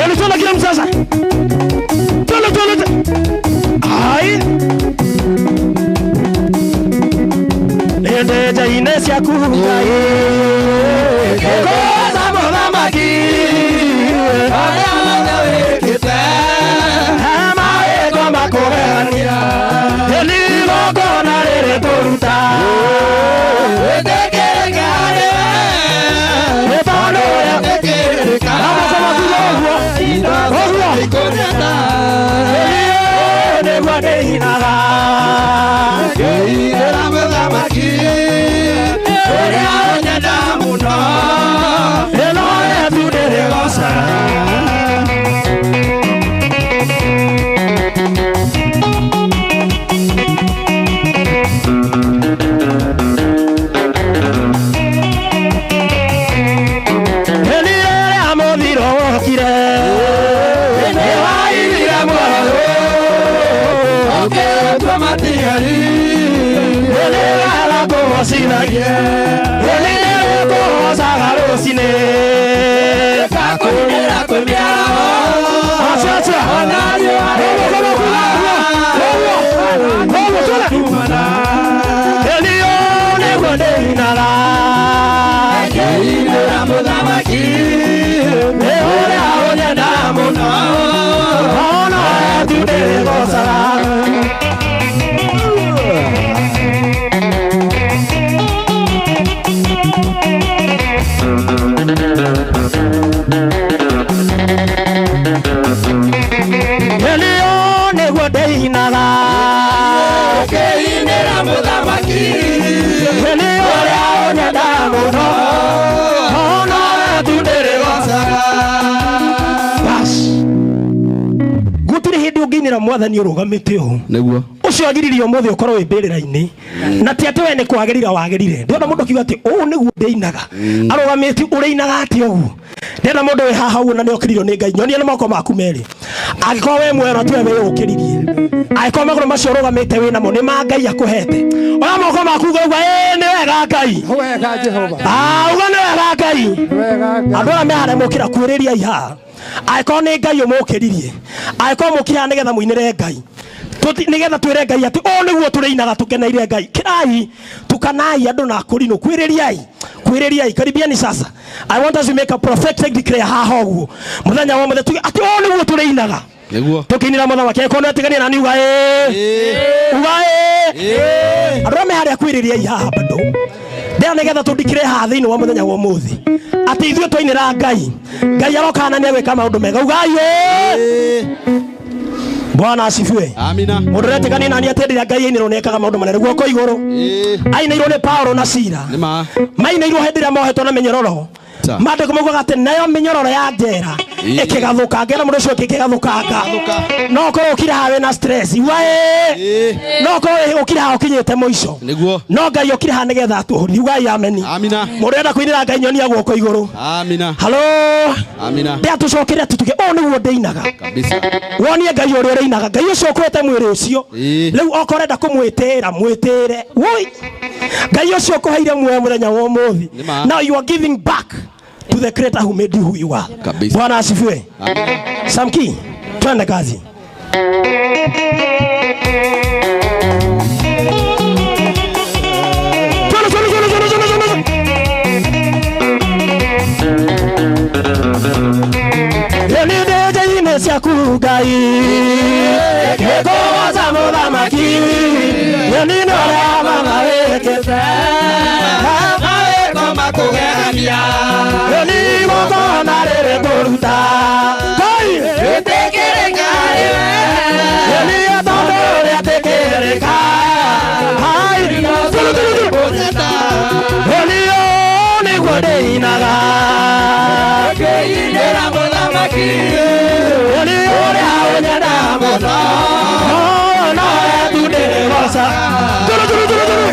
Twende twende kila msasa. Twende twende. Ai. Nende jaine ciaku Ngai. Koza muthamaki. Aria wikite. Maĩtwa makũgegania. Igongona rĩrĩ tũruta. Wĩtĩkĩrĩka nĩwe. Nĩ tondũ wĩtĩkĩrĩka. Ũguo. Nĩguo ndĩinaga. Ngĩinĩra mũthamaki. Ũrĩa ũnyenda mũno. Ĩno yetu ndĩrĩgocaga. Mwathani urugamite ũũ niguo ucio agiririe umuthi ukorwo wi mbirira-ini na ti ati we ni kwagirira wagirire ndona mundu kiuga ati ũũ niguo ndĩinaga arugamite urĩinaga ati ũguo ndena mundu wi haha ũguo na nĩokĩririo nĩ Ngai nyonia na moko maku merĩ angĩkorwo we mwero ti we wĩyũkĩririe angĩkorwo magũrũ macio ũrũgamĩte wĩ namo nĩ ma Ngai akũhete oya moko maku uga ĩĩ nĩ wega Ngai wega Jehova uga nĩ wega Ngai andũ arĩa me harĩa mokĩra kuĩrĩria ihaha angĩkorwo nĩ Ngai ũmũkĩririe angĩkorwo mũkĩra nĩgetha mũinĩre Ngai nĩgetha twĩre Ngai atĩ ũũ nĩguo tũrĩinaga tũkeneire Ngai kĩrai tukanai andũ na kũrinũ kwĩrĩriai kwĩrĩriai karibiani sasa. I want us to make a prophetic declare haha ũguo mũthenya wa mũthenya tuge atĩ ũũ nĩguo tũrĩinaga nĩguo tũkĩinĩra mũthamaki angĩkorwo nĩwetigania na niĩ uga ĩĩ uga ĩĩ andũ arĩa me harĩa kwĩrĩriai haha bado ndĩra nĩgetha tũndikire haha thĩinĩ wa mũthenya wa ũmũthĩ atĩ ithuĩ twainĩra Ngai Ngai aroka na nĩegwĩka maũndũ mega ugai ĩĩ Bwana asifiwe. Amina. Mũndũ ũretigania na niĩ atĩ rĩrĩa Ngai ainĩrwo nĩekaga maũndũ manene guoko igũrũ ainĩirwo nĩ Paulo na Sila mainĩirwo hĩndĩ ĩrĩa mohetwo na mĩnyororo maandĩko maugaga atĩ nayo mĩnyororo ya njera ĩkĩgathũkanga na mũndũ ũcio ĩkĩgathũkanga no ũkorwo ũkire haha wĩna stress uga ĩĩ no ũkorwo ũkire haha ũkinyĩte mũico no Ngai ũkire haha nĩgetha atuohorithie ugai ameni. Amina. Mũndũ ũrenda kũinĩra Ngai nyonia guoko igũrũ. Amina. Halo. Amina. Ndĩa tũcokere atĩ tuge ũũ nĩguo ndĩinaga kabisa wonie Ngai ũrĩa ũrĩinaga Ngai ũcio ũkũhete mwĩrĩ ũcio rĩu okorwo ũrenda kũmwĩtĩĩra mwĩtĩĩre woi Ngai ũcio ũkũheire muoyo mũthenya wa ũmũthĩ. Now you are giving back to the creator who made you who you are. Kabisa. Bwana asifiwe. Samki, twende kazi. Twende twende twende twende twende twende. Nende jaine ciaku Ngai ngĩkũgoca mũthamaki nĩ ũrĩa mama wĩkĩte mawĩko makũgegania igongona rĩrĩ tũruta Ngai wĩtĩkĩrĩka nĩwe nĩ tondũ ũrĩetĩkĩrĩka nĩguo ndĩinaga ngĩinĩra mũthamaki nĩ ũrĩa ũnyenda mũno no tu ndĩrĩgoca. Tũrũ tũrũ tũrũ tũrũ.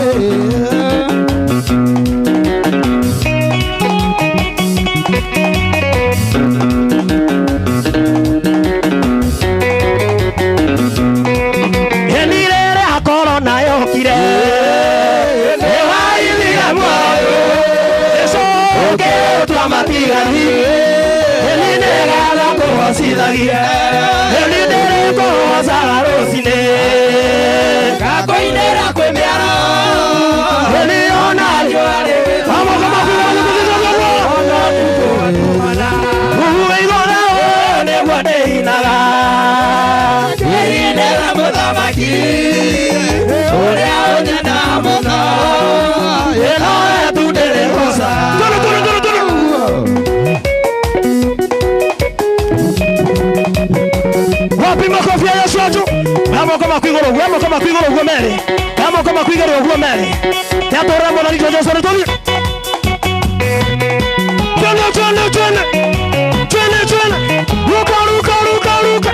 Ndĩrĩkũnjagie nĩ ndĩrĩkũgocaga rũcinĩ Ngakũinĩra kwĩ mĩaro Nĩona riũa rĩgĩthũa Uwe igũrũ nĩguo ndĩinaga Ndĩinĩra mũthamaki ũrĩa ũnyendaga mũno Ĩnoe tu ndĩrĩgoca Tũrũ tũrũ tũrũ tũrũ Wapi makofi ya Yesu aju Moko maku igũrũ ũguo moko maku igũrũ ũguo merĩ moko maku igũrũ ũguo merĩ Tĩatũrĩra mwathani witũ Jesũ nĩ tũthiĩ Twende twende twende twende twende ruka ruka ruka ruka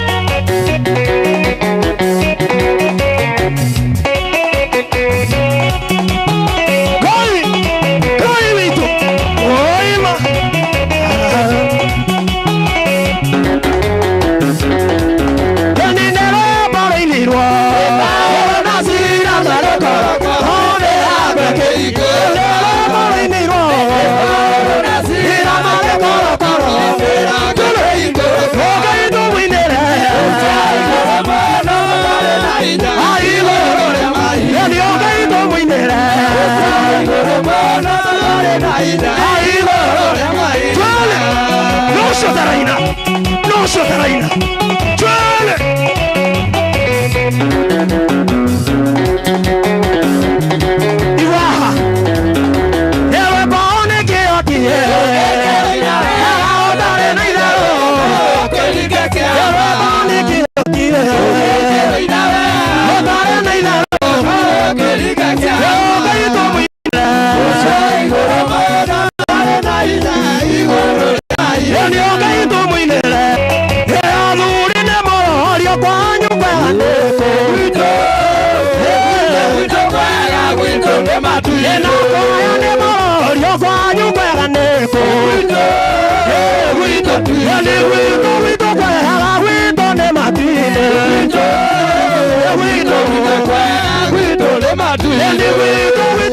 Ngai Ngai witũ oima Iwaha Ewe bone kĩotie Ũtarĩ na itherũ Ewe bone kĩotie Ũtarĩ na itherũ Ngai tũmũinĩre Nĩ Ngai tũmũinĩre Athuri nĩ mũrorio kwanyu kwega nĩkũ Ĩna kwaya nĩ mũrorio kwanyu kwega nĩkũ Nĩ gwitũ gwitũ kwega gwitũ nĩ matu-inĩ Gwitũ Nĩ gwitũ gwitũ kwega gwitũ nĩ matu-inĩ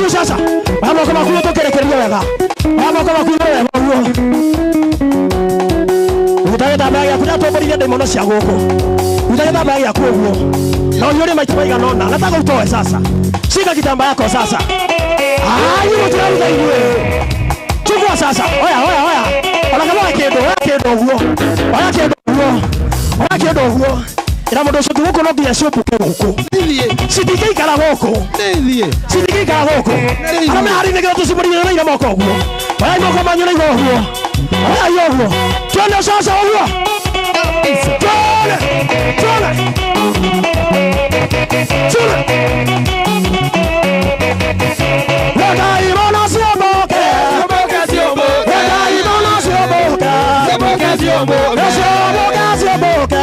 Sasa mama kama kuyo tokerekeria wega mama kama kuyo wega uguo utageta bag yaku ndatongoria ndaimono cia guku utageta bag yaku uguo na unyore maita maigana ona nataka utoe sasa. Shika kitambaa yako sasa. Ayi mtiraruta inyue chukua sasa. Oya oya oya ona kama kindu oya kindu uguo oya kindu uguo oya kindu uguo ira mundu ucio guku no nginya ciũmbũke guku citingĩikara gũkũ citingĩikara gũkũ arĩa me harĩ nĩgetha tũcimũrigĩrĩre na ira moko ũguo oyai moko manyu na igũrũ ũguo oyai ũguo twende sasa ũguo twende twende twende Ndaimono ciũmbũke ndaimono ciũmbũke ciũmbũke ciũmbũke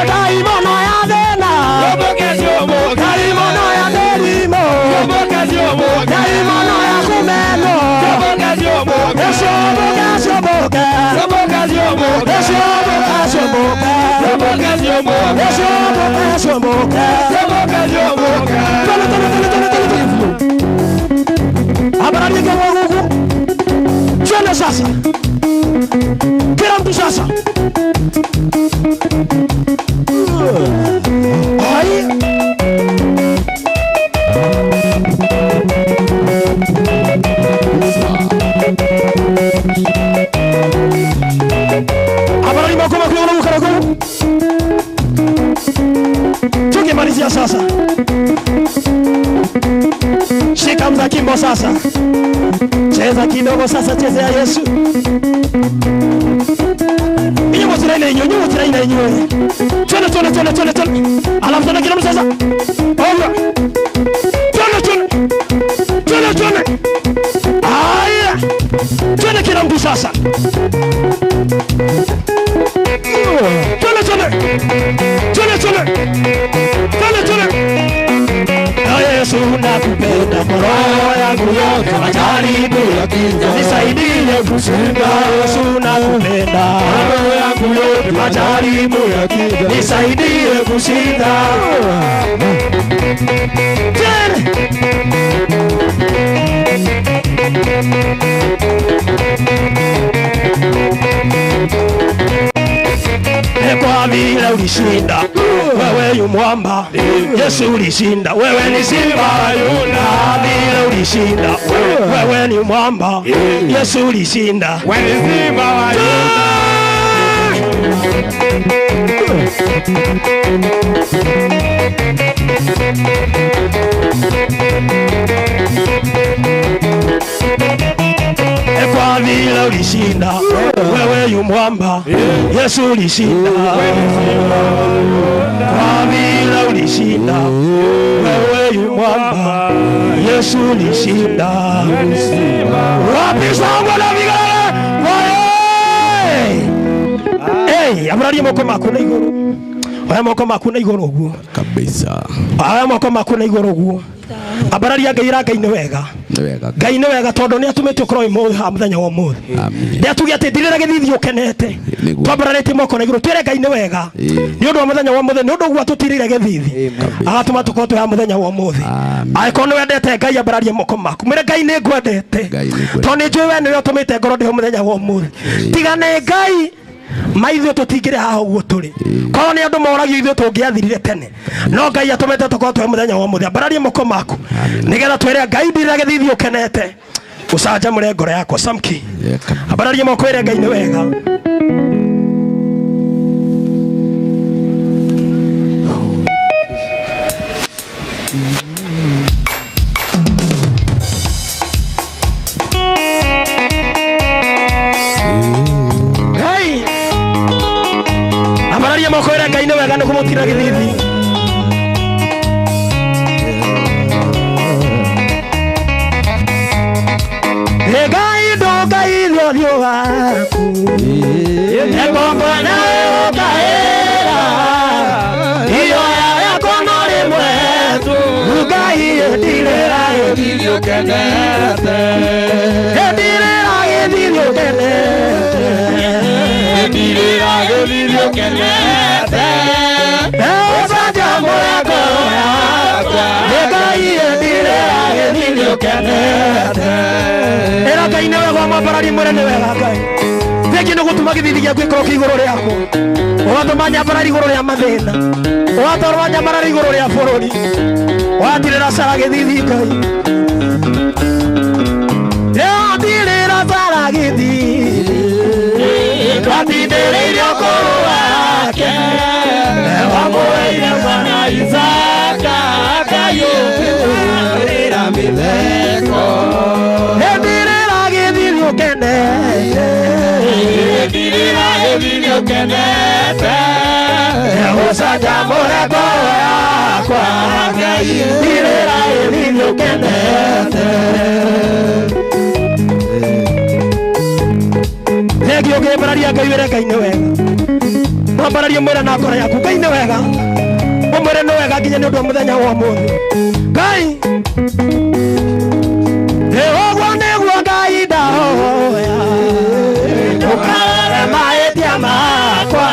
Ndaimono ya thĩna ndaimono ya mĩrimũ ndaimono ya kũmenwo ciũmbũke ciũmbũke ciũmbũke ciũmbũke Habari kwa Mungu. Twende sasa. Kila mtu sasa. Ai. Habari kwa Mungu karagu. Tukimalizia sasa. Shika mzakimbo sasa. Cheza kidogo sasa, chezea Yesu. Inyo mutiraina inyo, inyo mutiraina inyo. Twende twende twende twende twende. Alafu tena kila mtu sasa. Oya. Twende twende. Twende twende. Haya. Twende kila mtu sasa. Twende twende. Twende twende. Twende twende. Yesu nakupenda kwa roho yangu yote, majaribu yakija nisaidie kushinda. Yesu nakupenda kwa roho yangu yote, majaribu yakija nisaidie kushinda. Kwa vile ulishinda wewe yu mwamba, Yesu ulishinda wewe ni simba yuna. Vile ulishinda wewe ni mwamba, Yesu ulishinda wewe ni simba wa Yuda. Kwa vile ulishinda wewe yu mwamba, Yesu ulishinda. Kwa vile ulishinda wewe yu mwamba, Yesu ulishinda. Wapi shangwe na vigelegele? Hey, amrarie moko maku na iguru. Oya moko maku na iguru uguo kabisa. Oya moko maku na iguru uguo. Ambararia Ngai ra Ngai nĩ wega. Ngai nĩ wega tondu nĩ atumĩte ũkorwo wĩ mũthenya wa ũmũthĩ. Nĩ atuge atĩ ndirĩra gĩthithi ũkenete. Twambararĩtie moko na igũrũ twĩre Ngai nĩ wega. Nĩ ũndũ wa mũthenya wa ũmũthĩ, nĩ ũndũ ũguo atũtirĩire gĩthithi. Agatũma tũkorwo twĩ haha mũthenya wa ũmũthĩ. Angĩkorwo nĩ wendete Ngai ambararie moko maku. Mwĩre Ngai nĩ ngwendete. Tondũ nĩ njũĩ we nĩwe ũtũmĩte ngorwo ndĩ ho mũthenya wa ũmũthĩ. Tiga nĩ Ngai Maithuĩ tũtingĩrĩ haha ũguo tũrĩ. Korwo nĩ andũ moragio ithuĩ tũngĩathirire tene. No Ngai atũmĩte tũkorwo twĩ mũthenya wa ũmũthĩ. Ambararie moko maku nĩgetha twĩre Ngai ndirĩra gĩthithi ũkenete. Ũcanjamũre ngoro yakwa. Samki. Ambararie moko ĩre Ngai nĩ wega. Hey! Ambararie moko ĩre Ngai nĩ wega nĩ kũmũtira gĩthithi. Ngai ndũngaithio ũthiũ waku. Ngombo nawe ũkaĩra. Ihoya rĩakwa no rĩmwe tu. Ngai ndirĩra gĩthithi ũkenete. Ndirĩra gĩthithi ũkenete. Ndirĩra gĩthithi ũkenete. Ũcanjamũre ngoro yakwa. Ngai ndirĩra gĩthithi ũkenete. Ĩra Ngai nĩ wega mwambararie mwĩre nĩ wega Ngai. Thengiũ nĩ gũtũma gĩthithi gĩaku gĩkorwo kĩ igũrũ rĩakwa. Ũgatũma nyambarari igũrũ rĩa mathĩna. Ũgatũma nyambarari igũrũ rĩa bũrũri. Watirĩra cara gĩthithi Ngai. Watirĩra cara gĩthithi. Twatindĩrĩire ũkũrũ wake. Wamũheire mwana Isaka. Ngai ũkĩtũrĩra mĩtheko. Ndirĩra gĩthithi ũkenete. Ndirĩra gĩthithi ũkenete. Ũcanjamũre ngoro yakwa. Ngai ndirĩra gĩthithi ũkenete. Thengiũ ũngĩambararia Ngai wĩre Ngai nĩ wega. Mwambararie mwĩre na ngoro yaku Ngai nĩ wega. Ũmwĩre nĩ wega nginya nĩ ũndũ wa mũthenya wa ũmũthĩ. Ngai ũguo nĩguo Ngai ndahoya. Ndũkarore mahĩtia makwa.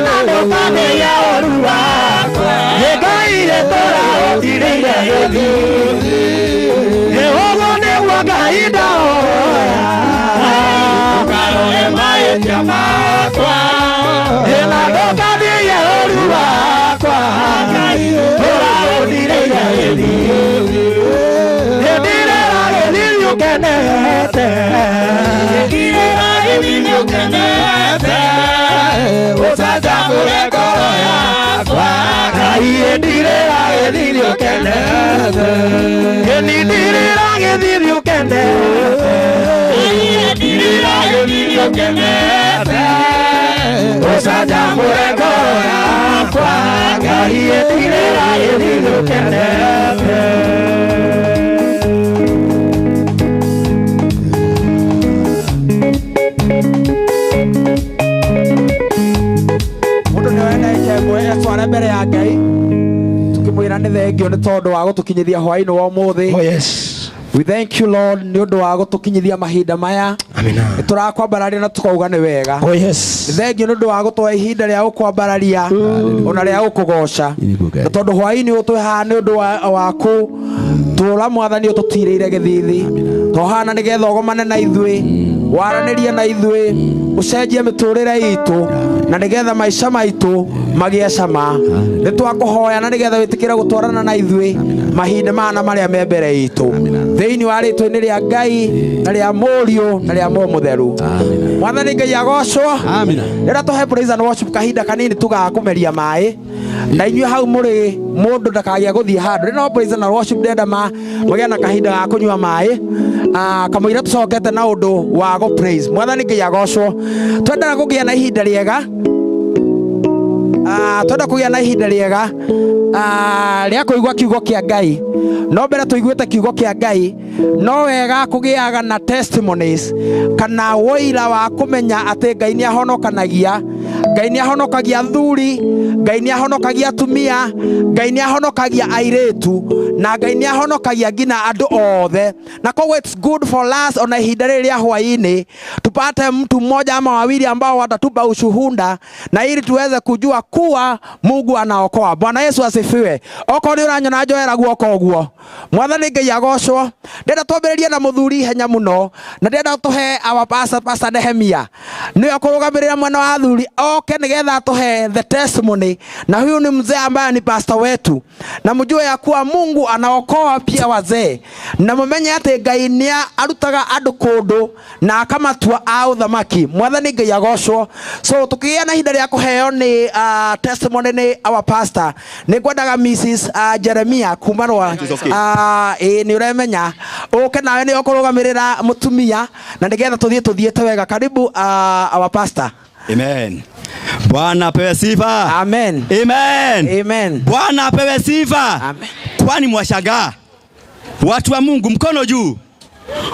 Na ndũkanĩige ũũru wakwa. Ngai rĩtũra ũndirĩire gĩthithi. Ũguo nĩguo Ngai ndahoya. Ndũkarore mahĩtia makwa. Na ndũkanĩige ũũru wakwa. Tũra ũndirĩire gĩthithi. Ndirĩra gĩthithi ũkenete. Ndirĩra gĩthithi ũkenete. Ũcanjamũre ngoro yakwa. Ngai ndirĩra gĩthithi ũkenete. Ndirĩra gĩthithi ũkenete. Ndirĩra gĩthithi ũkenete. Ũcanjamũre ngoro yakwa. Ngai ndirĩra gĩthithi ũkenete. Mundu nĩ wenda ĩkemwe etware mbere ya Ngai tukĩmwĩra nĩ thengio nĩ tondũ wa gũtũkinyithia hwaĩ-inĩ wa ũmũthĩ. Oh yes. We thank you Lord nĩ ũndũ wa gũtũkinyithia mahinda maya. Amina. Nĩ tũrakwambararia na tukauga nĩ wega. Oh yes. Nĩ thengio nĩ ũndũ wa gũtũhe ihinda rĩa gũkwambararia ona rĩa gũkũgoca. Nĩ tondũ hwaĩ-inĩ ũyũ twĩ haha nĩ ũndũ waku tũra mwathani ũtũtirĩire gĩthithi. Tũhana nĩgetha ũgomane na ithuĩ, waranĩrie na ithuĩ, ũcenjie mĩtũrĩre itũ na nĩgetha maica maitũ magĩe cama. Nĩ twakũhoya na nĩgetha wĩtĩkĩre gũtwarana na ithuĩ mahinda maya na marĩa me mbere itũ. Thĩinĩ wa rĩtwa-inĩ rĩa Ngai na rĩa Mũriũ na rĩa Roho Mũtheru. Mwathani Ngai agocwo. Rĩrĩa tũhe praise and worship kahinda kanini tugakũmeria maĩ na inyuĩ hau mũrĩ mũndũ ndakagĩa gũthiĩ handũ. Rĩrĩa no praise and worship ndenda mũgĩe na kahinda ga kũnyua maĩ kamũira tũcokete na ũndũ wa go praise. Mwathani Ngai agocwo. Twendaga kũgĩa na ihinda rĩega. Twenda kũgĩa na ihinda rĩega rĩa kũigua kiugo kĩa Ngai. No mbere tũiguĩte kiugo kĩa Ngai no wega kũgĩaga na testimonies kana wũira wa kũmenya atĩ Ngai nĩ ahonokanagia Ngai nĩ ahonokagia athuri, Ngai nĩ ahonokagia atumia, Ngai nĩ ahonokagia airĩtu, na Ngai nĩ ahonokagia nginya andũ othe. Na koguo it's good for us ona ihinda rĩrĩ rĩa hwaĩ-inĩ tupate mtu mmoja ama wawili ambao watatupa ushuhuda na ili tuweze kujua kuwa Mungu anaokoa. Bwana Yesu asifiwe. Okorwo nĩ ũranyona njoera guoko ũguo, Mwathani Ngai agocwo. Ndĩrenda twambĩrĩrie na mũthuri ihenya mũno, na ndĩrenda tũhe our pastor, Pastor Nehemia, nĩwe ũkũrũgamĩrĩra mwena wa athuri, oke nĩgetha atũhe the testimony. Na huyu ni mzee ambaye ni pastor wetu, na mjue ya kuwa Mungu anaokoa pia wazee, na mumenye atĩ Ngai nĩ arutaga andũ kũndũ na akamatua a ũthamaki. Mwathani Ngai agocwo. So tukĩgĩa na ihinda rĩa kũheo nĩ testimony nĩ our pastor, nĩ ngwendaga Mrs Jeremia kuma rwa nĩ ũremenya ũke nawe nĩ ũkũrũgamĩrĩra mũtumia na nĩgetha tũthiĩ tũthiĩte wega. Karibu our pastor. Amen. Bwana apewe sifa. Amen. Amen. Amen. Bwana apewe sifa. Amen. Kwani mwashangaa? Watu wa Mungu, mkono juu.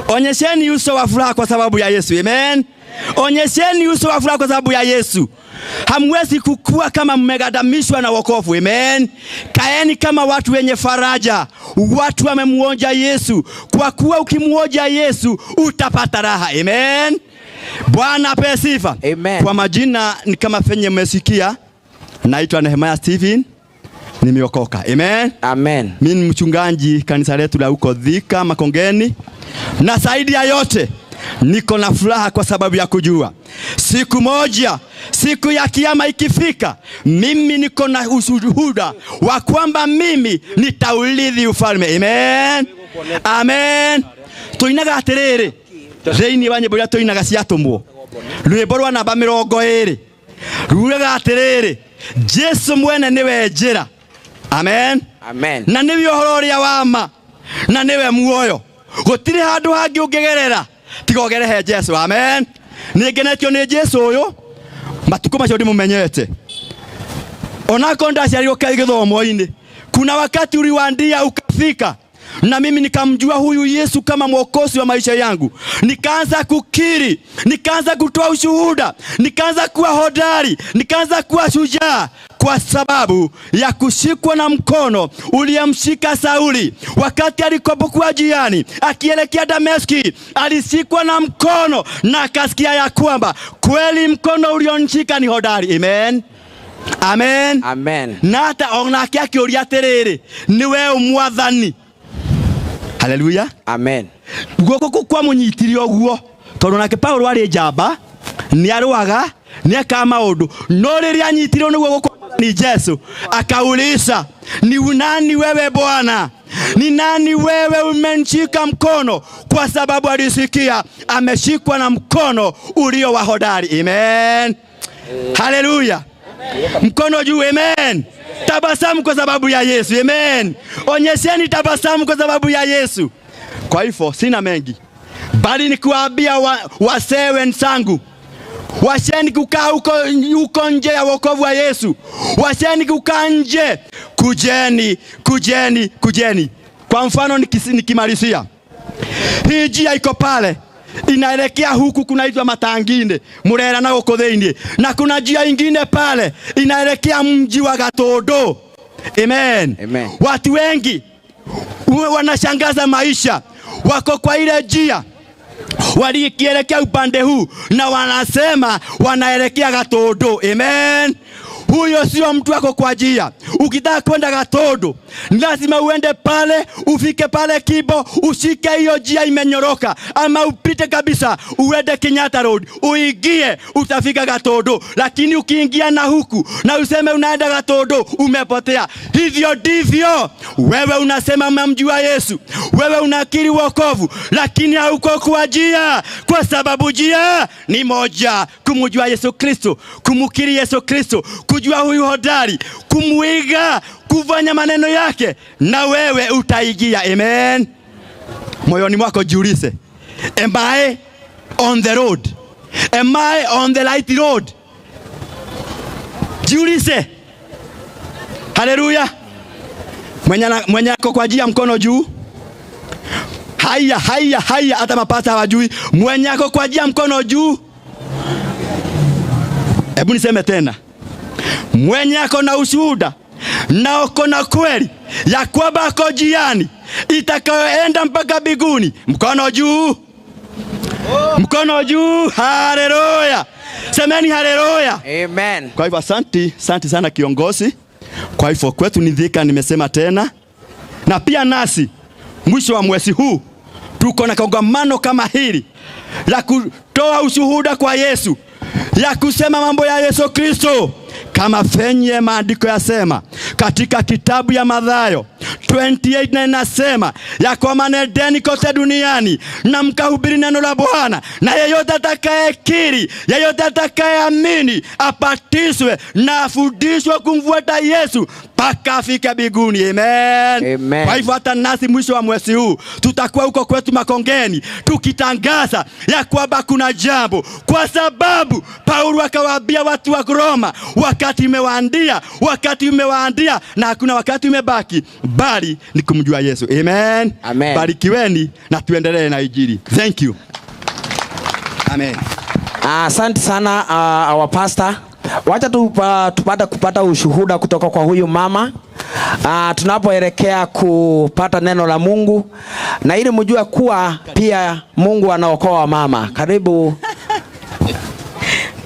Onyesheni uso wa furaha kwa sababu ya Yesu. Amen. Onyesheni uso wa furaha kwa sababu ya Yesu. Hamwezi kukua kama mmegadamishwa na wokovu. Amen. Kaeni kama watu wenye faraja, watu wamemuonja Yesu. Kwa kuwa ukimuonja Yesu utapata raha. Amen. Bwana apewe sifa. Amen. Kwa majina ni kama fenye mmesikia, naitwa Nehemiah Stephen, nimeokoka. Amen. Amen. Mimi ni mchungaji kanisa letu la huko Thika Makongeni, na zaidi ya yote niko na furaha kwa sababu ya kujua siku moja, siku ya kiyama ikifika, mimi niko na ushuhuda wa kwamba mimi nitaurithi ufalme. Amen. Amen. Tuinaga atiriri thĩinĩ wa nyĩmbo iria tũinaga ciatũmwo, rwĩmbo rwa namba 20 rugaga atĩrĩrĩ, Jesu mwene nĩwe njĩra. Amen. Amen. Na nĩwe ũhoro ũrĩa wa ma, na nĩwe muoyo. Gũtirĩ handũ hangĩ ũngĩgerera tiga ũgere he Jesu. Amen. Nĩ ngenetio nĩ Jesu ũyũ, matukũ macio ndĩmũmenyete. Onakorwo ndaciarirwo gĩthomo-inĩ, kuna wakati uliwaandia ukafika na mimi nikamjua huyu Yesu kama mwokozi wa maisha yangu. Nikaanza kukiri, nikaanza kutoa ushuhuda, nikaanza kuwa hodari, nikaanza kuwa shujaa, kwa sababu ya kushikwa na mkono uliyemshika Sauli wakati alikopokuwa njiani akielekea Dameski. Alishikwa na mkono na akasikia ya kwamba kweli mkono ulionishika ni hodari. Amen. Amen. Amen. Na hata onake akĩũria atĩrĩrĩ, nĩ we Mwathani. Haleluya. Amen. Guoko kũu kwamũnyitire ũguo, tondũ nake Paulo arĩ njamba, nĩ arũaga, nĩ ekaga maũndũ, no rĩrĩa anyitirwo nĩ guoko ni Jesu, akauliza, ni nani wewe Bwana? Ni nani wewe umenishika mkono? Kwa sababu alisikia ameshikwa na mkono ulio wa hodari. Amen. Haleluya. Mkono juu. Amen. Tabasamu kwa sababu ya Yesu. Amen. Onyesheni tabasamu kwa sababu ya Yesu. Kwa hivyo sina mengi, bali nikuambia wasee wenzangu, washeni kukaa huko nje ya wokovu wa Yesu. Washeni kukaa nje. Kujeni, kujeni, kujeni. Kwa mfano nikimalizia, hii njia iko pale inaelekea huku kunaitwa Matangine, Murera na huko thĩinĩ, na kuna njia ingine pale inaelekea mji wa Gatondo. Amen. Amen. Watu wengi wanashangaza maisha, wako kwa ile njia walikielekea upande huu na wanasema wanaelekea Gatondo. Amen. Huyo sio mtu wako kwa njia. Ukitaka kwenda Gatondo lazima uende pale, ufike pale Kibo, ushike hiyo njia imenyoroka, ama upite kabisa uende Kenyatta Road, uingie, utafika Gatondo. Lakini ukiingia na huku na useme unaenda Gatondo, umepotea. Hivyo ndivyo wewe unasema umemjua Yesu, wewe unakiri wokovu, lakini hauko kwa njia, kwa sababu njia ni moja, kumjua Yesu Kristo, kumkiri Yesu Kristo, kujua huyu hodari, kumuiga, kufanya maneno yake, na wewe utaingia. Amen. Moyoni mwako jiulize, am I on the road? Am I on the right road? Jiulize. Haleluya. Mwenye ako kwa njia mkono juu. Haya, haya, haya, hata mapasta hawajui. Mwenye ako kwa njia mkono juu. Hebu niseme tena, mwenye ako na ushuhuda na uko na kweli ya kwamba ako njiani itakayoenda mpaka mbinguni, mkono juu, mkono juu. Haleluya, semeni haleluya. Amen. Kwa hivyo asanti, asanti sana kiongozi. Kwa hivyo kwetu ni Thika, nimesema tena, na pia nasi mwisho wa mwezi huu tuko na kongamano kama hili la kutoa ushuhuda kwa Yesu, ya kusema mambo ya Yesu Kristo kama venye maandiko yasema katika kitabu ya Mathayo 28 inasema ya kwamba nendeni kote duniani na mkahubiri neno la Bwana, na yeyote atakayekiri, yeyote atakayeamini abatizwe na afundishwe kumfuata Yesu mpaka afike mbinguni. Amen. Amen. Kwa hivyo hata nasi mwisho wa mwezi huu tutakuwa huko kwetu Makongeni tukitangaza ya kwamba kuna jambo, kwa sababu Paulo akawaambia watu wa Roma, wakati umewaandia, wakati umewaandia, na hakuna wakati umebaki bali ni kumjua Yesu. Amen. Amen. Barikiweni na tuendelee na Injili. Thank you. Amen. Asante sana our pastor. Wacha tupate kupata ushuhuda kutoka kwa huyu mama tunapoelekea kupata neno la Mungu, na ili mjue kuwa pia Mungu anaokoa mama. Karibu.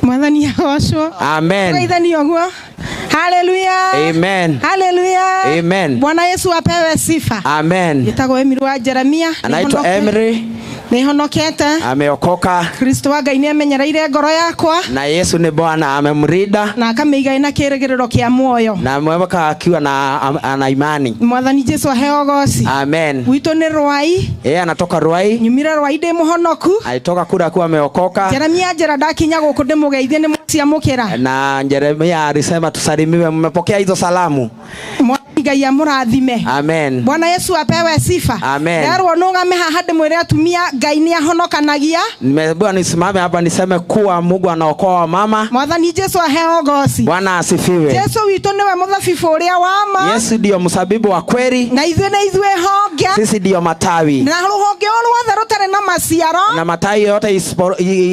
Mwathani agocwo. Amen. Tũgeithani ũguo. Haleluya. Amen. Haleluya. Amen. Bwana Yesu apewe sifa. Amen. Njĩtagwo Emily wa Jeremia. Anaitwa Emily, Nĩhonokete. ameokoka Kristo wa Ngai nĩamenyereire ngoro yakwa na Yesu ni Bwana, amemrinda na akamĩiga ĩna kĩĩrĩgĩrĩro kĩa muoyo. na ameweka akiwa na ana imani. Mwathani Jesu aheo goci. Amen. Gwitũ nĩ Rwai. Yeye anatoka Ruai, Nyumire Rwai ndĩ mũhonoku. alitoka kule akiwa ameokoka. Jeremia njĩra ndakinya gũkũ ndĩmũgeithie nĩ mũciamũkĩra. Na Jeremia alisema tusalimiwe. Mmepokea hizo salamu? Mwathani Ngai amũrathime. Amen. Bwana Yesu apewe sifa. Amen. Nderwo nũgame haha ndĩmwĩre atumia Ngai nĩahonokanagia. Nimeambiwa nisimame hapa niseme kuwa Mungu anaokoa mama. Mwathani Jesu aheo goci. Bwana asifiwe. Jesu witũ nĩwe mũthabibũ ũrĩa wa ma. Yesu ndio msabibu wa kweli, Na ithuĩ nĩ ithuĩ honge. sisi ndio matawi, Na rũhonge o ruothe rũtarĩ na maciaro na matawi yote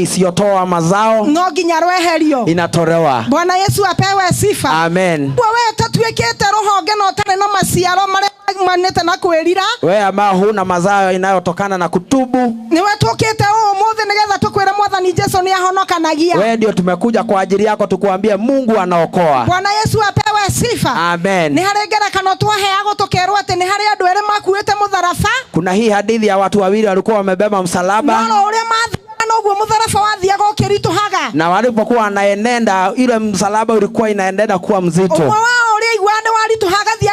isiyotoa mazao no nginya rweherio. inatolewa. Bwana Yesu apewe sifa. Amen. Kwa we ũtatuĩkĩte rũhonge na ũtarĩ na maciaro marĩa maumanĩte na kwĩrira, Wewe ambao huna mazao inayotokana na kutubu, nĩwe tũkĩte ũmũthĩ nĩgetha tũkwĩre Mwathani Jesu nĩahonokanagia. wewe ndio tumekuja kwa ajili yako tukuambie Mungu anaokoa. Bwana Yesu apewe sifa. Amen. Nĩ harĩ ngerekano twaheagwo tũkerwo atĩ nĩ harĩ andũ erĩ makuĩte mũtharaba. Kuna hii hadithi ya watu wawili walikuwa wamebeba msalaba, No ũrĩa mathiaga noguo mũtharaba wathiaga ũkĩritũhaga. na walipokuwa wanaenenda ile msalaba ulikuwa inaenenda kuwa mzito. Ũmwe wao ũrĩa aiguaga nĩ waritũhaga athiĩ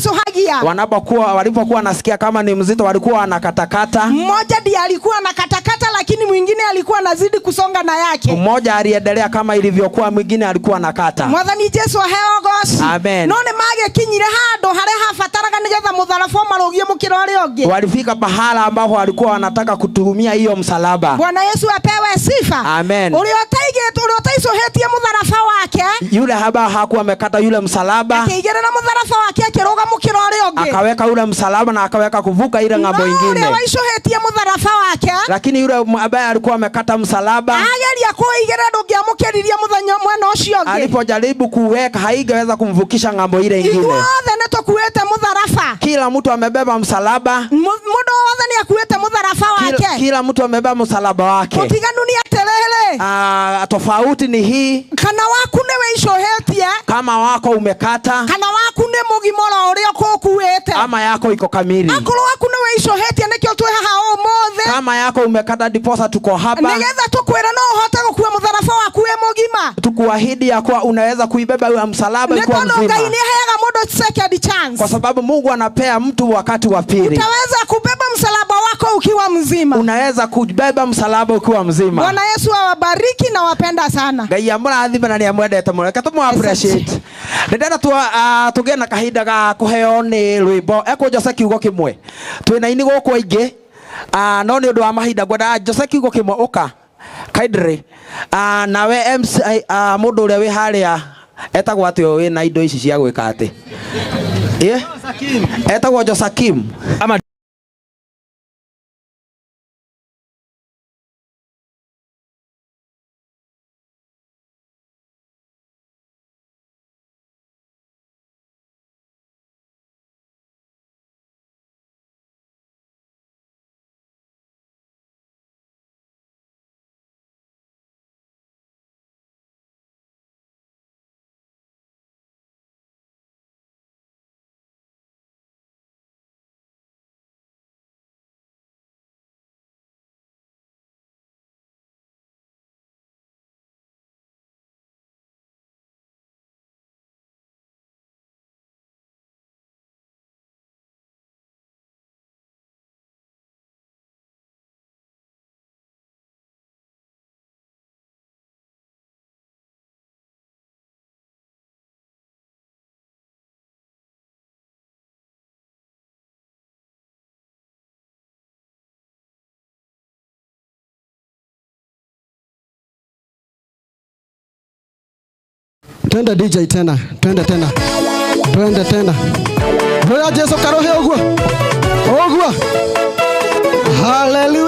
agĩicaicũhagia. Walipokuwa nasikia kama ni mzito walikuwa wanakatakata. Mmoja ndiye alikuwa anakatakata, lakini mwingine alikuwa anazidi kusonga na yake. Mmoja aliendelea kama ilivyokuwa, mwingine alikuwa anakata. Mwathani Jesu aheo goci. Amen. No nĩ magĩkinyire handũ harĩa habataraga nĩgetha mũtharaba ũmarũgie mũkĩra ũrĩa ũngĩ. Walifika pahala ambapo walikuwa wanataka kutumia hiyo msalaba. Bwana Yesu apewe sifa. Amen. Ũrĩa ũtaigĩte, ũrĩa ũtaicũhĩtie mũtharaba wake, Yule haba hakuwa amekata yule msalaba, akĩigĩrĩra mũtharaba wake akĩrũga mũkĩra ũrĩa ũngĩ. akaweka ule msalaba na akaweka kuvuka ile ng'ambo No ũrĩa ingine. waicũhĩtie mũtharaba wake Lakini yule ambaye alikuwa amekata msalaba, ageria kũigĩrĩra ndũngĩamũkĩririe mũthenya mwena ũcio ũngĩ. alipojaribu kuweka haingeweza kumvukisha ng'ambo ile ingine. Ithuothe nĩ tũkuĩte mũtharaba. Kila mtu amebeba msalaba. Mũndũ wothe nĩ akuĩte mũtharaba wake. Kila mtu amebeba msalaba wake. Ũtiganu nĩ atĩrĩrĩ, Tofauti ni hii, kana waku nĩ wĩicũhĩtie, kama wako umekata kana waku nĩ mũgima oro ũrĩa ũkũkuĩte. ama yako iko kamili. Akorwo waku nĩ wĩicũhĩtie nĩkĩo twĩ haha ũmũthĩ, Kama yako umekata ndiposa tuko hapa nĩgetha tũkwĩre no ũhote gũkua mũtharaba waku wĩ mũgima. tukuahidi ya kuwa unaweza kuibeba huyo msalaba Nĩ ikiwa tondũ Ngai mzima, nĩ aheaga mũndũ second chance. kwa sababu Mungu anapea mtu wakati wa pili. Utaweza kubeba msalaba wako ukiwa mzima. Unaweza kubeba msalaba ukiwa mzima. Bwana Yesu awabariki na wapenda sana. Ngai amũrathime na nĩamwendete mũno. Reke tũmũ appreciate. Ndĩrenda tũgĩe na kahinda ga kũheo nĩ rwĩmbo. Ekũnjoce kiugo kĩmwe. Twĩna aini gũkũ aingĩ, no nĩ ũndũ wa mahinda ngwenda njoce kiugo kĩmwe ũka. Kindly. Nawe MC, mũndũ ũrĩa wĩ harĩa etagwo atĩ ũyũ wĩna indo ici cia gwĩka atĩ? Etagwo Josakim. Ama Twende DJ tena, twende tena, twende tena. Hũra Jesu karohe ũguo ũguo. Haleluya.